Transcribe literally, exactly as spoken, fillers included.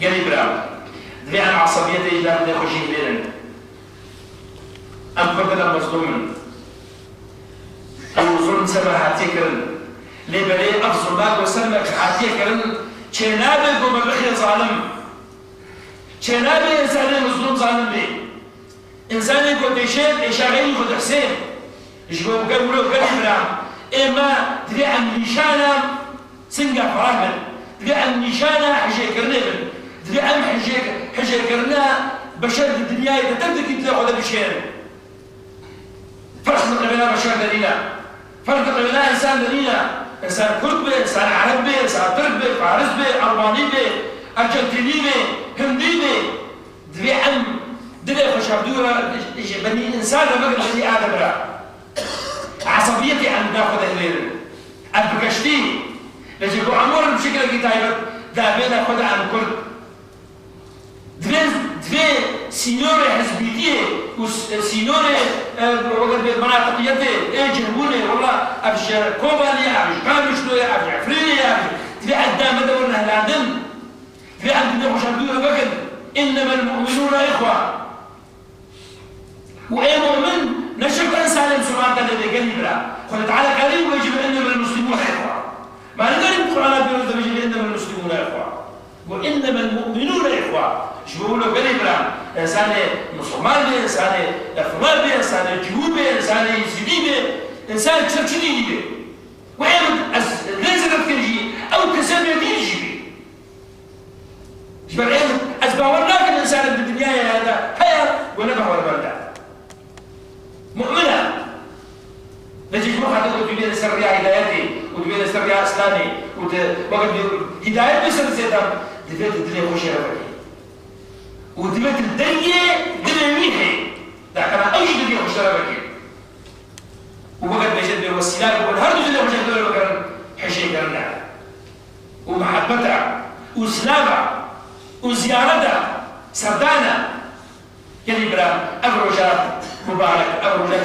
Gelî bira, divê em esebiyetê ji nav dilê xwe jî hilêrin. Em Kurd in, em mezlûm in. Ew zulm ser me hatiye kirin. Lê belê ev zulma ku ser me hatiye kirin, çênabe ku me bixê zalim. Çênabe însanê mezlûm zalim bê. Însanê ku dêşê êşa xeyrî xwe dihsê. Ji bo gel wilo gelê bira, ê me divê em nîşana singa ferah bin. Divê em nîşana hijêkirinê bin. Divê em hijêk-, hijêkirina beşer di dinyayê de tevdikî dilê xwe de bişkênin. Ferq li qebêla beşer de nîne. Ferq li qebêla însan de nîne. Însan Kurd be, însan Ereb be, însan Tirk be, Faris be, Almanî be, Arjentînî be, Hindî be. Divê em dilê xwe ji hevdû re, ji benî însan re bikin, benî adem re. Esebiyetê em nav xwe de hilêrin. Ev bi geştî, lê ji bo em werin bi şekilekî taybet, di avêna xwe de em Kurd. Divê, divê sînorê hizbîtiyê û s-, sînorê, e, weke bê menatiqiyetê, ê cihbûnê, wela ev ji Kobanê ye, ev ji Qamişlo ye, ev ji Efrînê ye, ev ji, divê ev dame de werin hilandin. Divê em dilê xwe ji hevdû re vekin. "Innemel mu'minûne ihwe." Û ê mu'min ne şert însanê misilman tenê bê, gelî bira. Xwedê Teala karî bibêje, "Innemel muslimûne ihwe." Ma nikarî Qur'ana pîroz de bêje, "Innemel muslimûne ihwe." Got, "Innemel mu'minûne ihwe." Ji bo wilo gelî bira, însanê misilman bê, însanê efla bê, însanê cihû bê, însanê yezîdî bê, însanê çi, çi dînî bê. Û ê min ez lê zêde dikim jî, ew kese bêdîn jî bê. Ji ber ê min, ez bawer nakim însanek di dinyayê de heye ku ne bawermend e. Mu'min e. Lê ji bo xatir ku tu bêne ser rêya hidayetê û tu bêne ser rêya Îslamê û tu weke tu hidayet bê ser zêde, divê tu dilê xwe şeref bikî. Û divê tu deriyê dilê wî hê. Dehkana ew jî dilê xwe şeref bikî. Û weke dibêje divê wesîleyek bibin, her du dilê xwe ji hevdû re bigirin, hijêkirin e. Û mihebet e. Û silav e. Û ziyaret e. Serdan e. Gelî bira, ev roja mubarek, ev roja